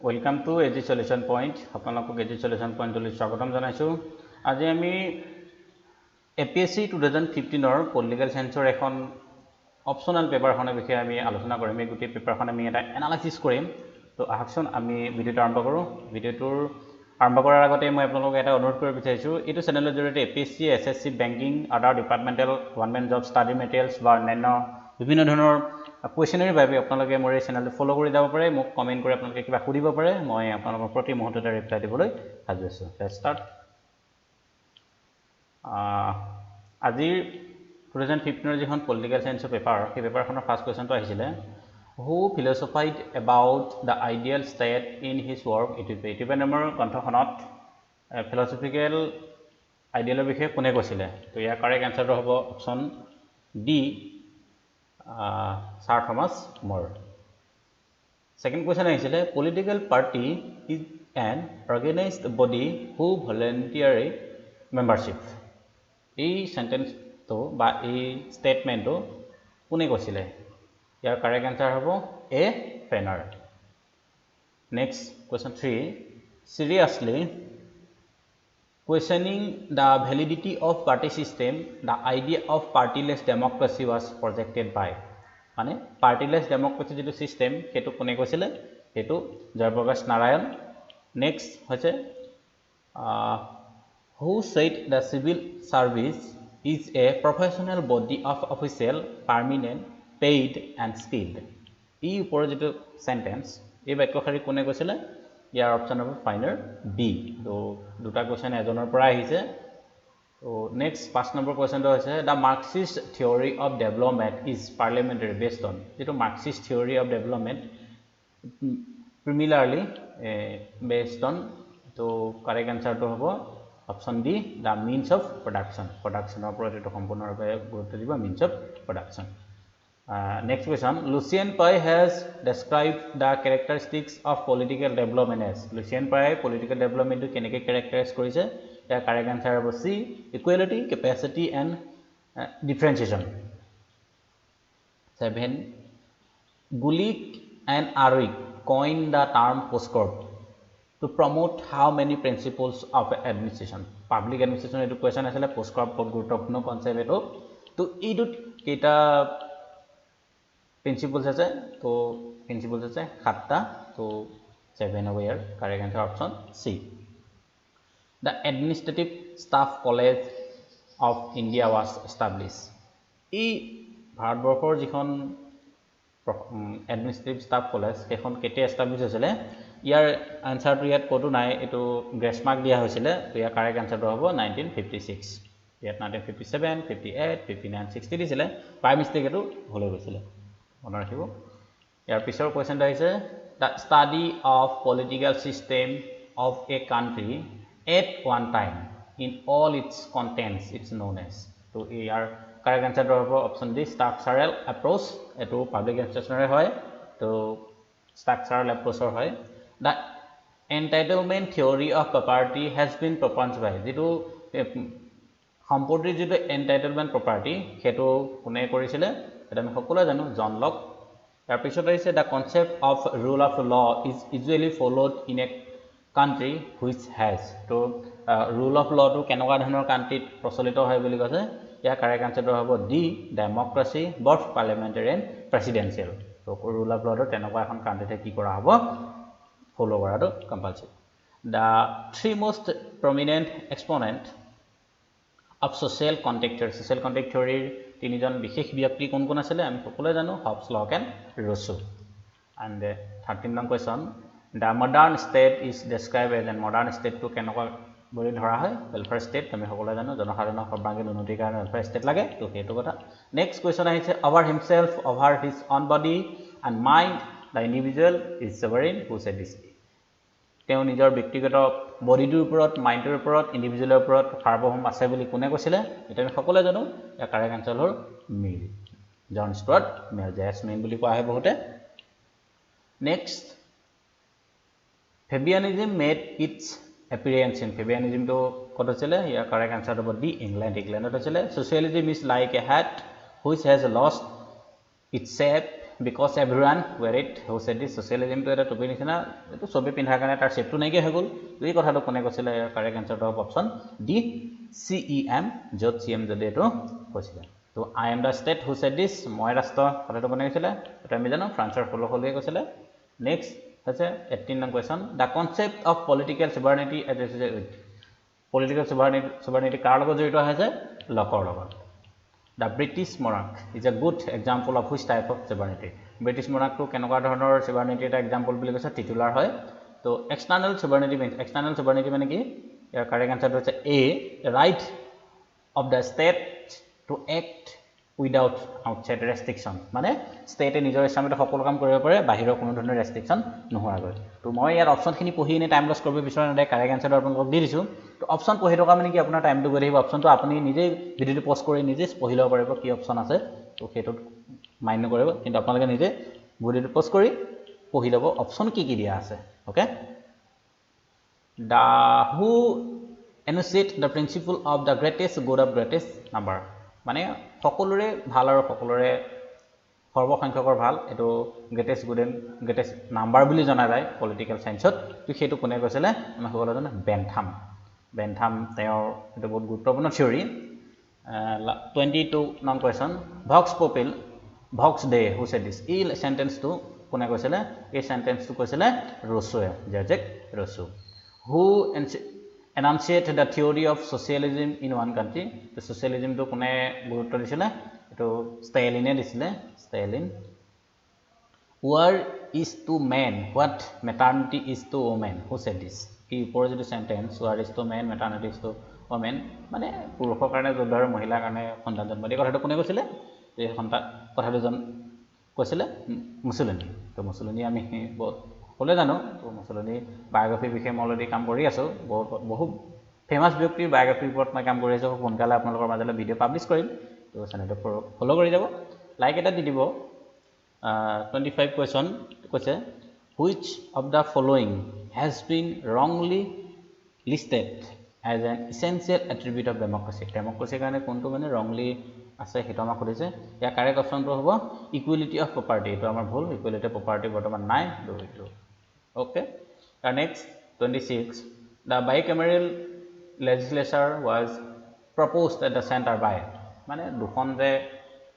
Welcome to AG Solution Point. আপোনালোকক AG solution পইণ্টলৈ স্বাগতম জনাইছোঁ। আজি আমি এপিএছচি 2015ৰ পলিটিকেল চায়েন্সৰ এখন অপশ্যনেল পেপাৰখনৰ বিষয়ে আমি আলোচনা কৰিম। এই গোটেই পেপাৰখন আমি এটা এনালাইচিছ কৰিম। তো আহকচোন, আমি ভিডিঅ'টো আৰম্ভ কৰোঁ। ভিডিঅ'টোৰ আৰম্ভ কৰাৰ আগতে মই আপোনালোকক এটা অনুৰোধ কৰিব বিচাৰিছোঁ। এইটো চেনেলৰ জৰিয়তে APSC, SSC, banking, other departmental government job study materials বা অন্যান্য বিভিন্ন ধৰণৰ কুৱেশ্যনেৰীৰ বাবে আপোনালোকে মোৰ এই চেনেলটো ফ'ল' কৰি যাব পাৰে। মোক কমেণ্ট কৰি আপোনালোকে কিবা সুধিব পাৰে। মই আপোনালোকৰ প্ৰতি মুহূৰ্ততে ৰিপ্লাই দিবলৈ সাজু আছোঁ। ষ্টাৰ্ট। আজিৰ 2015ৰ যিখন পলিটিকেল চায়েন্সৰ পেপাৰ, সেই পেপাৰখনৰ ফাৰ্ষ্ট কুৱেশ্যনটো আহিছিলে, "Who philosophized about the ideal state in his work Utopia?" Utopia নামৰ গ্ৰন্থখনত ফিলচফিকেল আইডিয়েলৰ বিষয়ে কোনে কৈছিলে? তো ইয়াৰ কাৰেক্ট এনচাৰটো হ'ব অপশ্যন ডি, ছাৰ থমাছ মোৰ। ছেকেণ্ড কুৱেশ্যন আহিছিলে, "Political party is an organized body who voluntary membership." এই চেণ্টেন্সটো বা এই ষ্টেটমেণ্টটো কোনে কৈছিলে? ইয়াৰ কাৰেক্ট এনচাৰ হ'ব এ, ফেনাৰ। Next question three, "Seriously questioning the validity of party system, the idea of partyless democracy was projected by." মানে পাৰ্টিলেছ democracy যিটো system, সেইটো কোনে কৈছিলে? সেইটো জয়প্ৰকাশ নাৰায়ণ। নেক্সট হৈছে, "Who said the civil service is a professional body of official, permanent, paid and skilled?" এই ওপৰৰ যিটো চেণ্টেন্স, এই বাক্যশাৰী কোনে কৈছিলে? ইয়াৰ অপশ্যন হ'ব ফাইনাৰ, বি। ত' দুটা কুৱেশ্যন এজনৰ পৰা আহিছে। ত' নেক্সট পাঁচ নম্বৰ কুৱেশ্যনটো হৈছে, "The Marxist theory of development is primarily based on." যিটো Marxist theory of development primarily based on, তো কাৰেক্ট এনচাৰটো হ'ব option D, the means of production. প্ৰডাকশ্যনৰ ওপৰত এইটো সম্পূৰ্ণৰূপে গুৰুত্ব দিব, means of production. Next question, Lucien Fay has described the characteristics of political development as. Lucien Pye political ডেভেলপমেণ্টটো কেনেকৈ characterise কৰিছে? ইয়াৰ কাৰেক্ট এনচাৰ হ'ব C, equality, capacity and differentiation. Seven, Gulick and Aaric coined the term post to promote how many principles of administration? Public administration এইটো question আছিলে। Post crop বহুত গুৰুত্বপূৰ্ণ concept এইটো। তো এইটোত কেইটা প্ৰিন্সিপলছ আছে? তো প্ৰিন্সিপলছ আছে সাতটা। তো ছেভেন হ'ব ইয়াৰ correct answer, option C. The Administrative Staff College of India was established, এই ভাৰতবৰ্ষৰ যিখন এডমিনিষ্ট্ৰেটিভ ষ্টাফ কলেজ, সেইখন কেতিয়া এষ্টাব্লিছ হৈছিলে? ইয়াৰ আনচাৰটো ইয়াত ক'তো নাই, এইটো গ্ৰেছ মাৰ্ক দিয়া হৈছিলে। তো ইয়াৰ কাৰেক্ট এনচাৰটো হ'ব 1956। ইয়াত 1957, 58, 59, 60 দিছিলে। বাই মিষ্টেক এইটো ভুল হৈ গৈছিলে, মনত ৰাখিব। ইয়াৰ পিছৰ কুৱেশ্যনটো আহিছে, "The study of political system of a country at one time in all its contents is known as." তো ইয়াৰ কাৰেক্ট এনচাৰটো হ'ব অপশ্যন ডি, ষ্ট্ৰাকচাৰেল এপ্ৰ'চ। এইটো পাব্লিক এডমিনিষ্ট্ৰেশ্যনৰে হয়, তো ষ্ট্ৰাকচাৰেল এপ্ৰ'চৰ হয়। "The entitlement theory of property has been proposed by." যিটো সম্পত্তিৰ যিটো এনটাইটেলমেণ্ট প্ৰপাৰ্টি, সেইটো কোনে কৰিছিলে? সেইটো আমি সকলোৱে জানো, জন লক। তাৰপিছত আহিছে, "The concept of rule of law is usually followed in a country which has." তো ৰুল অফ ল'টো কেনেকুৱা ধৰণৰ কাণ্ট্ৰিত প্ৰচলিত হয় বুলি কৈছে? ইয়াৰ কাৰেক্ট আনচাৰটো হ'ব D, democracy, both parliamentary and presidential. তো ৰুল অফ ল'টো তেনেকুৱা এখন কাণ্ট্ৰিতহে কি কৰা হ'ব, ফ'ল' কৰাটো compulsory. The three most prominent exponent of social contract theory, social contract থিয়ৰীৰ তিনিজন বিশেষ ব্যক্তি কোন কোন আছিলে? আমি সকলোৱে জানো, Hobbes, Locke and Rousseau. And 13 number question, "The modern state is described as an." Modern ষ্টেটটো কেনেকুৱা বুলি ধৰা হয়? Welfare state. আমি সকলোৱে জানো, জনসাধাৰণৰ সৰ্বাংগীন উন্নতিৰ কাৰণে ৱেলফেয়াৰ ষ্টেট লাগে। তো সেইটো কথা। নেক্সট কুৱেশ্যন আহিছে, "Over himself, over his own body and mind, the individual is sovereign." Who said this? তেওঁ নিজৰ ব্যক্তিগত বডিটোৰ ওপৰত, মাইণ্ডটোৰ ওপৰত, ইণ্ডিভিজুৱেলৰ ওপৰত সাৰ্বভৌম আছে বুলি কোনে কৈছিলে? এইটো আমি সকলোৱে জানো। ইয়াৰ কাৰেক্ট এনচাৰ হ'ল Mill, John Stuart Mill, J S Mill বুলি কোৱা হয় বহুতে। Next, "Fabianism made its appearance in." ফেবিয়ানিজিমটো ক'ত হৈছিলে? ইয়াৰ কাৰেক্ট এনচাৰটো হ'ব ডি, ইংলেণ্ড। ইংলেণ্ডত হৈছিলে। "Socialism is like a hat which has lost its shape." because everyone wear it. Who said this? ছ'চিয়েলিজিমটো এটা টুপি নিচিনা, এইটো চবেই পিন্ধাৰ কাৰণে তাৰ শ্বেপটো নাইকিয়া হৈ গ'ল। এই কথাটো কোনে কৈছিলে? ইয়াৰ কাৰেক্ট এনচাৰটো হ'ব option D, C E M য'ত, চি এম যদি এইটো কৈছিলে। তো "I am the state", who said this? মই ৰাষ্ট্ৰ, কথাটো কোনে কৈছিলে? এইটো আমি জানো, ফ্ৰান্সৰ ষোল্লশলৈকে কৈছিলে। নেক্সট হৈছে 18 নং question, the concept of political sovereignty as with political sovereignty কাৰ লগত জড়িত হৈছে? লকৰ লগত। The British monarch is a good example of which type of sovereignty? British মনাৰ্কটো কেনেকুৱা ধৰণৰ ছভাৰনিটি এটা এক্সাম্পল বুলি কৈছে? টিটুলাৰ হয়। তো external sovereignty means, external sovereignty মানে কি? ইয়াৰ কাৰেক্ট এনচাৰটো হৈছে A, right of the state to act without outside restriction. মানে ষ্টেটে নিজৰ ইচ্ছামতে সকলো কাম কৰিব পাৰে, বাহিৰৰ কোনো ধৰণৰ ৰেষ্ট্ৰিকশ্যন নোহোৱাকৈ। তো মই ইয়াত অপশ্যনখিনি পঢ়ি এনেই টাইম লছ কৰিব বিচৰা নাই, কাৰেক্ট এনচাৰটো আপোনালোকক দি দিছোঁ। তো অপশ্যন পঢ়ি থকা মানে কি, আপোনাৰ টাইমটো গৈ থাকিব। অপশ্যনটো আপুনি নিজেই ভিডিঅ'টো প'জ কৰি নিজেই পঢ়ি ল'ব পাৰিব কি অপশ্যন আছে। তো সেইটোত মাইণ্ড নকৰিব, কিন্তু আপোনালোকে নিজে ভিডিঅ'টো প'জ কৰি পঢ়ি ল'ব অপশ্যন কি কি দিয়া আছে। Okay, the who enunciate the principle of the greatest good of greatest number? মানে সকলোৰে ভাল আৰু সকলোৰে সৰ্বসংখ্যকৰ ভাল, এইটো greatest good and greatest number বুলি জনা যায় পলিটিকেল চায়েন্সত। তো সেইটো কোনে কৈছিলে? আমি সকলোৱে জানো, বেনথাম। বেনথাম, তেওঁৰ এইটো বহুত গুৰুত্বপূৰ্ণ থিয়ৰী। 22 নং question, vox populi vox Dei, who said this? এই চেণ্টেন্সটো কোনে কৈছিলে? এই চেণ্টেন্সটো কৈছিলে ৰুছোৱে, Jean Jacques Rousseau. Who enunciate the theory of socialism in one country? ছ'চিয়েলিজিমটো কোনে গুৰুত্ব দিছিলে? এইটো ষ্টেলিনে দিছিলে, Stalin. "War is to man what maternity is to women", who said this? এই ওপৰৰ যিটো sentence, "war is to man maternity is to women", মানে পুৰুষৰ কাৰণে যুদ্ধ আৰু মহিলাৰ কাৰণে সন্তান জন্ম দিয়ে, কথাটো কোনে কৈছিলে? এই সন্তান কথাটো জন কৈছিলে মুছলিনী। তো মুছলিনী আমি বহুত সকলোৱে জানো। তো মুছলিনী বায়'গ্ৰাফীৰ বিষয়ে মই অলৰেডি কাম কৰি আছোঁ। বহুত বহু ফেমাছ ব্যক্তিৰ বায়'গ্ৰাফীৰ ওপৰত মই কাম কৰি আছোঁ। সোনকালে আপোনালোকৰ মাজলৈ ভিডিঅ' পাব্লিছ কৰিম। তো চেনেলটো ফ'ল' কৰি যাব, লাইক এটা দি দিব। 25 কুৱেশ্যন কৈছে, which of the following has been wrongly listed as an essential attribute of democracy? ডেম'ক্ৰেচিৰ কাৰণে কোনটো মানে ৰংলি আছে, সেইটো আমাক সুধিছে। ইয়াৰ কাৰেক্ট অপশ্যনটো হ'ব ইকুৱেলিটি অফ প্ৰপাৰ্টি। এইটো আমাৰ ভুল, ইকুৱেলিটি অফ প্ৰপাৰ্টি বৰ্তমান নাই এইটো। Okay, next 26, the bicameral legislature was proposed at the centre by? মানে দুখন যে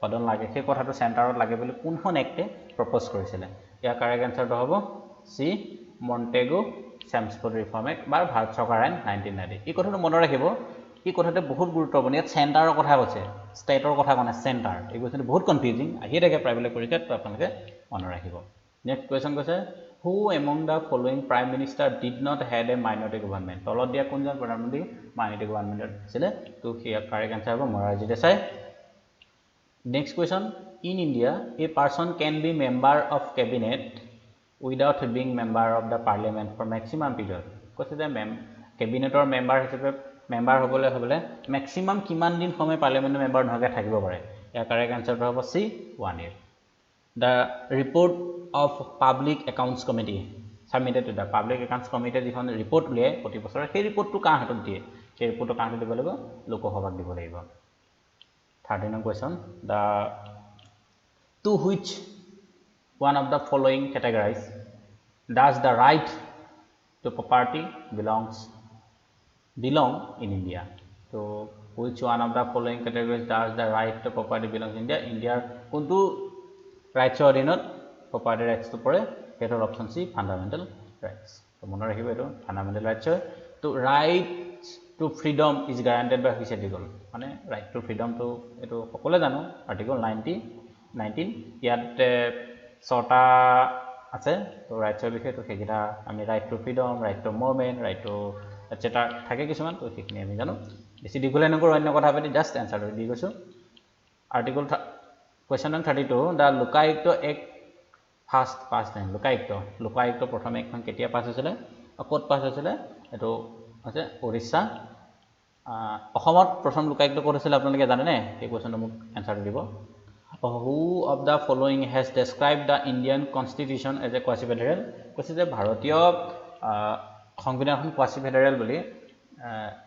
সদন লাগে, সেই কথাটো চেণ্টাৰত লাগে বুলি কোনখন এক্টে প্ৰপ'জ কৰিছিলে? ইয়াৰ কাৰেক্ট এনচাৰটো হ'ব চি, মণ্টেগো চেমছফৰ্ড ৰিফৰ্ম এক্ট বা ভাৰত চৰকাৰ আইন 1990। এই কথাটো মনত ৰাখিব, এই কথাটো বহুত গুৰুত্বপূৰ্ণ। ইয়াত চেণ্টাৰৰ কথা কৈছে, ষ্টেটৰ কথা কোৱা নাই, চেণ্টাৰ। এই কুৱেশ্যনটো বহুত কনফিউজিং, আহিয়ে থাকে প্ৰাইভেট পৰীক্ষাত, তো আপোনালোকে মনত ৰাখিব। নেক্সট কুৱেশ্যন কৈছে, who among the following prime minister did not head a minority government? তলত দিয়া কোনজন প্ৰধানমন্ত্ৰী মাইনৰিটি গভৰ্ণমেণ্টত আছিলে? তো সেয়া কাৰেক্ট এনচাৰ হ'ব Morarji Desai. Next question, in India a person can be member of cabinet without being member of the parliament for maximum period? কৈছে যে মেম কেবিনেটৰ মেম্বাৰ হিচাপে মেম্বাৰ হ'বলৈ মেক্সিমাম কিমান দিন সময় পাৰ্লিয়ামেণ্টৰ মেম্বাৰ নোহোৱাকৈ থাকিব পাৰে? ইয়াৰ কাৰেক্ট এনচাৰটো হ'ব C, one year. The report of Public Accounts Committee submitted to the, Public Accounts কমিটিয়ে যিখন ৰিপৰ্ট উলিয়ায় প্ৰতি বছৰে, সেই ৰিপৰ্টটো কাৰ হাতত দিয়ে? সেই ৰিপৰ্টটো কাৰ হাতত দিব লাগিব? লোকসভাক দিব লাগিব। 30 নং question, the to which one of the following categories does the right to property belong in India? তো which one of the following categories does the right to property belongs India? ইণ্ডিয়াৰ কোনটো ৰাইটছৰ অধীনত প্ৰপাৰ্টি ৰাইটছটো পৰে? সেইটো হ'ল option C, fundamental rights. তো মনত ৰাখিব, এইটো ফাণ্ডামেণ্টেল ৰাইটছ হয়। তো right to freedom is guaranteed by which article? মানে ৰাইট টু ফ্ৰীডমটো এইটো সকলোৱে জানো, আৰ্টিকল 19। ইয়াত ছটা আছে তো ৰাইটছৰ বিষয়ে। তো সেইকেইটা আমি right to freedom, right to movement, right to etcetera থাকে কিছুমান। তো সেইখিনি আমি জানো। বেছি দীঘলীয়া নকৰোঁ, অন্য কথা পাতি জাষ্ট এনচাৰটো দি গৈছোঁ। আৰ্টিকল কুৱেশ্যন নং 32, the Lokayukta Act first pass in, Lokayukta প্ৰথম এক্টখন কেতিয়া পাছ হৈছিলে, ক'ত পাছ হৈছিলে? এইটো হৈছে উৰিষ্যা। অসমত প্ৰথম লোকায়ুক্ত ক'ত হৈছিলে, আপোনালোকে জানেনে? সেই কুৱেশ্যনটো মোক এনচাৰটো দিব। Who of the following has describe the Indian constitution as a quasi federal? কৈছে যে ভাৰতীয় সংবিধানখন কোৱাচি ফেডাৰেল বুলি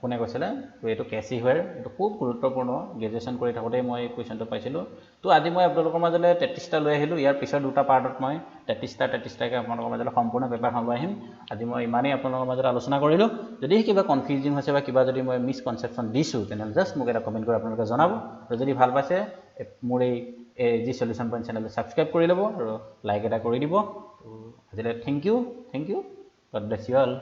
কোনে কৈছিলে? তো এইটো কেচি হুৱেৰ। এইটো খুব গুৰুত্বপূৰ্ণ। গ্ৰেজুৱেশ্যন কৰি থাকোঁতেই মই এই কুৱেশ্যনটো পাইছিলোঁ। তো আজি মই আপোনালোকৰ মাজলৈ 33টা লৈ আহিলোঁ। ইয়াৰ পিছৰ দুটা পাৰ্টত মই 33টা 33টাকৈ আপোনালোকৰ মাজলৈ সম্পূৰ্ণ পেপাৰখন লৈ আহিম। আজি মই ইমানেই আপোনালোকৰ মাজত আলোচনা কৰিলোঁ। যদি কিবা কনফিউজিং হৈছে বা কিবা যদি মই মিছকনচেপশ্যন দিছোঁ, তেনেহ'লে জাষ্ট মোক এটা কমেণ্ট কৰি আপোনালোকে জনাব। আৰু যদি ভাল পাইছে, মোৰ এই জি চলিউশ্যন পইণ্ট চেনেলটো ছাবস্ক্ৰাইব কৰি ল'ব আৰু লাইক এটা কৰি দিব। তো আজিলৈ thank you, thank you, God bless you all.